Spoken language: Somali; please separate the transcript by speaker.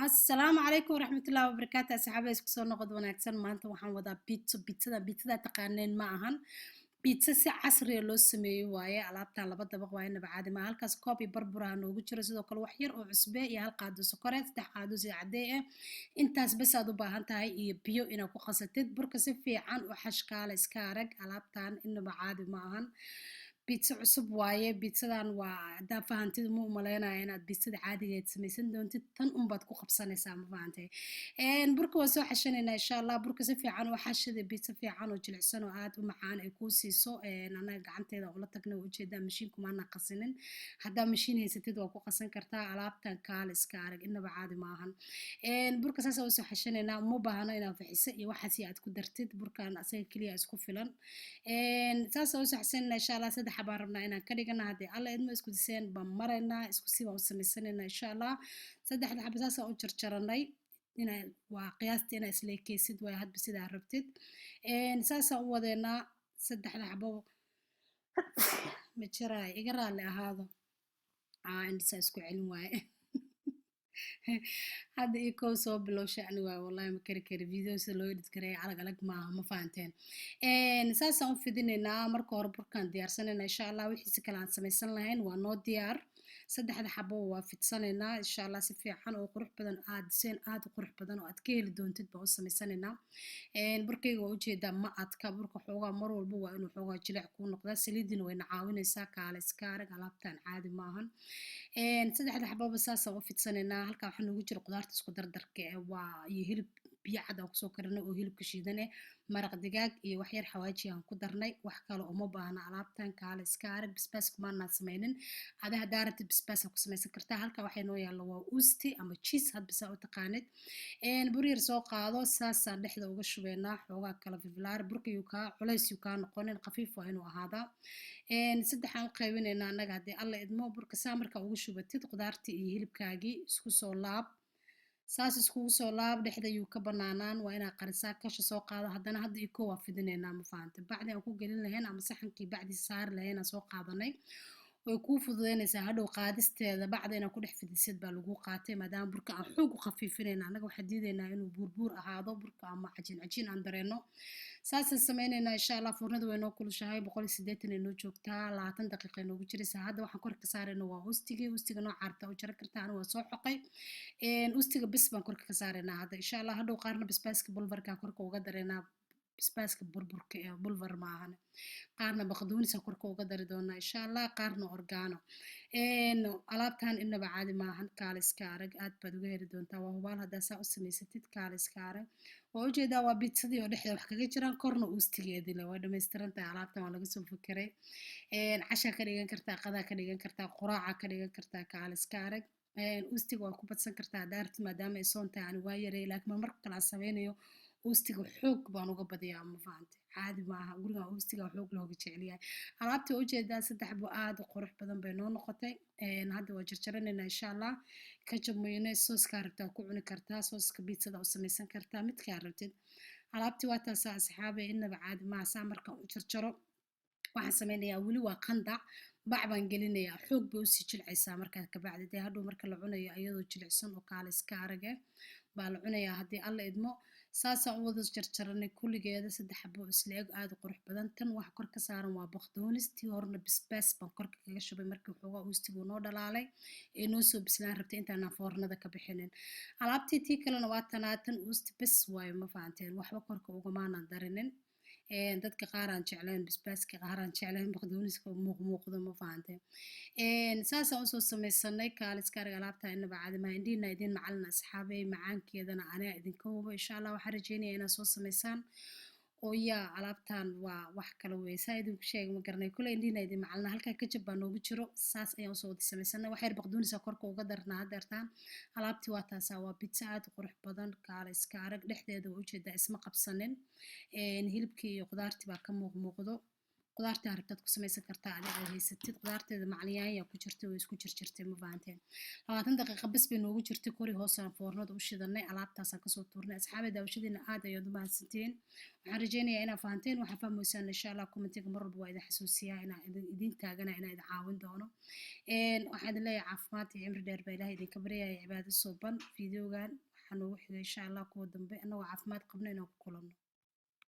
Speaker 1: Asalaamu calaykum waraxmatullaahi wabarakaatu. Asxaabay, isku soo noqod wanaagsan. Maanta waxaan wadaa pizza. Pizzada pizzada taqaaneen ma ahan, pizza si casriya loo sameeyey waaye. Alaabtan laba dabaq waaye, naba caadi ma. Halkaas koob iyo barburaha noogu jiro, sidoo kale wax yar oo cusbe iyo hal qaado sokoreed, 3 qaado si cadee ah. Intaas bas aad u baahan tahay iyo biyo inaad ku qasatid. Burka si fiican u xashkaale, iska arag. Alaabtan inaba caadi ma ahan, pizza cusub waaye. Pizzadan waa haddaa fahantid, ma umaleynaya inaad pizzada caadigeed samaysan doontid, tan unbaad ku qabsanaysaa, ma fahantay? Burka waa soo xashanaynaa insha Allah. Burka si fiican u xashada, pizza fiican oo jilicsan oo aad u macaan ay kuu siiso. Anaga gacanteeda ula tagnay, waa ujeedaa, mashiinku maana qasinin. Haddaa mashiin haysatid, waa ku qasan kartaa. Alaabtan kaale iska arag, inaba caadi maahan. Burka saas usoo xashanaynaa. Uma baahno inaad fixiso iyo waxaas aad ku dartid, burkan asaga keliya isku filan. Saas usoo xasanaynaa insha Allah. Saddex baan rabnaa inaan ka dhigana haddii Alla idmo. Isku diseen baan maraynaa, isku si baan u samaysanaynaa insha Allah. Saddexda xaba saasaan u jarjaranay. Ina waa qiyaasta inaa isleekeysid waay, hadba sidaa rabtid. Saasaan u wadeynaa saddexda xabo. Ma jiraay, iga raalli ahaado, indhisaa isku celin waaye. Hadda io kow soo bilow shacni waaye, wallahi ma kari kari. Video sida loo edit karaya alag alag maaha, ma fahanteen? Saasaan u fidinaynaa. Marka hore burkaan diyaarsanaynaa insha Allah. Wixiisi kale aan samaysan lahayn waa noo diyaar. Saddexda xabo waa fidsanaynaa insha Allah. Si fiican oo qurux badan, aad seen aad u qurux badan oo aad ka heli doontid baan u samaysanaynaa. Burkayga waa ujeedaa, ma adka. Burka xoogaa mar walba waa inuu xoogaa jilic kuu noqdaa, saliidina wayna caawinaysaa. Kaale iska arag, alaabtan caadi maahan. Saddexda xababa saasaan u fidsanaynaa. Halkaa waxaa noogu jira qudaarta isku dardarka eh, waa iyo hilib biyo cad aan kusoo karinay oo hilibka shiidan eh, maraq digaag iyo wax yar xawaaji aan ku darnay. Wax kale uma baahna. Alaabtan kaale iska arag. Basbaas kumaanaan samaynin, ada haddaa rabtid basbaas ku samaysan kartaa. Halkaa waxay noo yaalla waa usti ama cheese, hadba saa u taqaanid. Bur yar soo qaado, saasaan dhexda uga shubeynaa. Xoogaa kala fifilaar burka, yuu kaa culays yuu kaa noqonin, khafiif waa inuu ahaadaa. Saddexaan u qaybinaynaa annaga haddii Alla idmo. Burka saa markaa uga shubatid, qudaartii iyo hilibkaagii isku soo laab, saas iskugu soo laab. Dhexda yuu ka banaanaan, waa inaa qarisaa. Kasha soo qaado haddana. Hadda iko waa fidinaynaa, ma fahanta? Bacdi aan ku gelin lahayn ama saxankii bacdii saari lahayn aan soo qaadanay, way kuu fududeynaysaa hadhow qaadisteeda. Bacda inaad ku dhex fidisid baa lagu qaatay, maadaama burka aan xoog u khafiifinayna. Annaga waxaan diidaynaa inuu buurbuur ahaado burka ama cajiin cajiin aan dareenno. Saasaan sameynaynaa insha Allah. Foornada way noo kulushahay, 180 ay noo joogtaa, 20 daqiiqa ay noogu jiraysaa. Hadda waxaan korka ka saarayna waa ustigii. Ustiga noo caarta u jaran kartaa, anigu waa soo xoqay. Ustiga bis baan korka ka saaraynaa hadda insha Allah. Hadhow qaarna basbaaska bulvarkaa korka uga dareynaa, basbaaska burburka ee bulvar maahan. Qaarna baqduunisa korka uga dari doonaa insha Allah, qaarna oregano. Alaabtan inaba caadi maahan, kaale iska arag. Aad baad uga heli doontaa, waa hubaal haddaa saa u samaysatid. Kaale iska arag, waa ujeedaa, waa pizzadii oo dhexda wax kaga jiraan, korna uustigeedii le, waa dhamaystiran tahay. Alaabtan waa laga soo fekeray. Cashaa ka dhigan kartaa, qadaa ka dhigan kartaa, quraaca ka dhigan kartaa. Kaale iska arag. Uustiga waa ku badsan kartaa haddaa rabtid, maadaama ay soon tahay ani waa yaray, laakiin marmarka kale aan sameynayo uustiga xoog baan uga badiyaa, ma fahantay? Caadi maaha, gurigan uustiga xoog looga jecelyahay. Alaabta waa ujeedaa, saddex bu aad u qurux badan bay noo noqotay. Hadda waa jarjaranaynaa insha Allah. Ketchup, mayonnaise, sooskaa rabtaa ku cuni kartaa, sooska pizzada u samaysan kartaa, midkaa rabtid. Alaabtii waa taasaa asxaabay, inaba caadi maaha. Saa markaan u jarjaro, waxaan sameynayaa, weli waa qandac, bac baan gelinayaa. Xoog bay usii jilcaysaa markaa kabacdi. Dee hadhow marka la cunayo, iyadoo jilicsan oo kaale iska arage baa la cunayaa haddii Alla idmo. Saasaan u wada jarjaranay kulligeeda, saddex xabo isla eg, aada u qurux badan. Tan waxa kor ka saaran waa baqdoonis, tii horena basbaas baan korka kaga shubay markii waxoogaa uustigu noo dhalaalay ee noo soo bislaan rabtay intaanaan foornada ka bixinin. Alaabtii tii kalena waa tanaa. Tan uusti bes waayo, ma fahanteen? Waxba korka ugamaanan darinin. Dadka qaar aan jeclayn basbaaska, qaar aan jeclayn baqdooniska muuqmuuqdo, ma fahanteen? Saasaan usoo sameysanay. Kaaliska arag, alaabta inaba caadi maha. Indhiina idin macalin asxaabey, macaankeedana aniga idinka hubo insha Allah. Waxaan rajeynaya inaad soo sameysaan oo yaa alaabtan waa wax kale wey, saa idinku sheega ma garanay. Kule indhiina idin macalina. Halkaa ketchup baa noogu jiro. Saas ayaan usoo wada sameysanay. Wax yar baqdoonisa korka uga darnaa hadeertaan. Alaabtii waa taasaa, waa pizza aad u qurux badan, kaale iska arag. Dhexdeeda waa ujeedaa, isma qabsanin, hilibkii iyo qudaartii baa ka muuqmuuqdo. Qudaarta rabtaad ku samaysan kartaa, adi aad haysatid. Qudaarteeda macalyaanya ku jirtay, way isku jirjirtay, ma fahanteen? 20 daqiiqa bas bay noogu jirtay. Kori hoosaan foornada u shidanay, alaabtaasaan kasoo tuurnay. Asxaabay, daawashadiina aad ayaad u mahadsantihiin. Waxaan rajeynayaa inaad fahanteen. Waxaa fahmaysaan insha Allah commentiga. Mar walba waa idin xasuusiyaa inaan idin taagana, inaan idin caawin doono. Waxaan idin leeyahay caafimaad iyo cimri dheer baa Ilahay idinka baryaya, cibaado suuban. Videogan waxaa noogu xigay insha Allah kuwa dambe, annagoo caafimaad qabno inaan ku kulanno.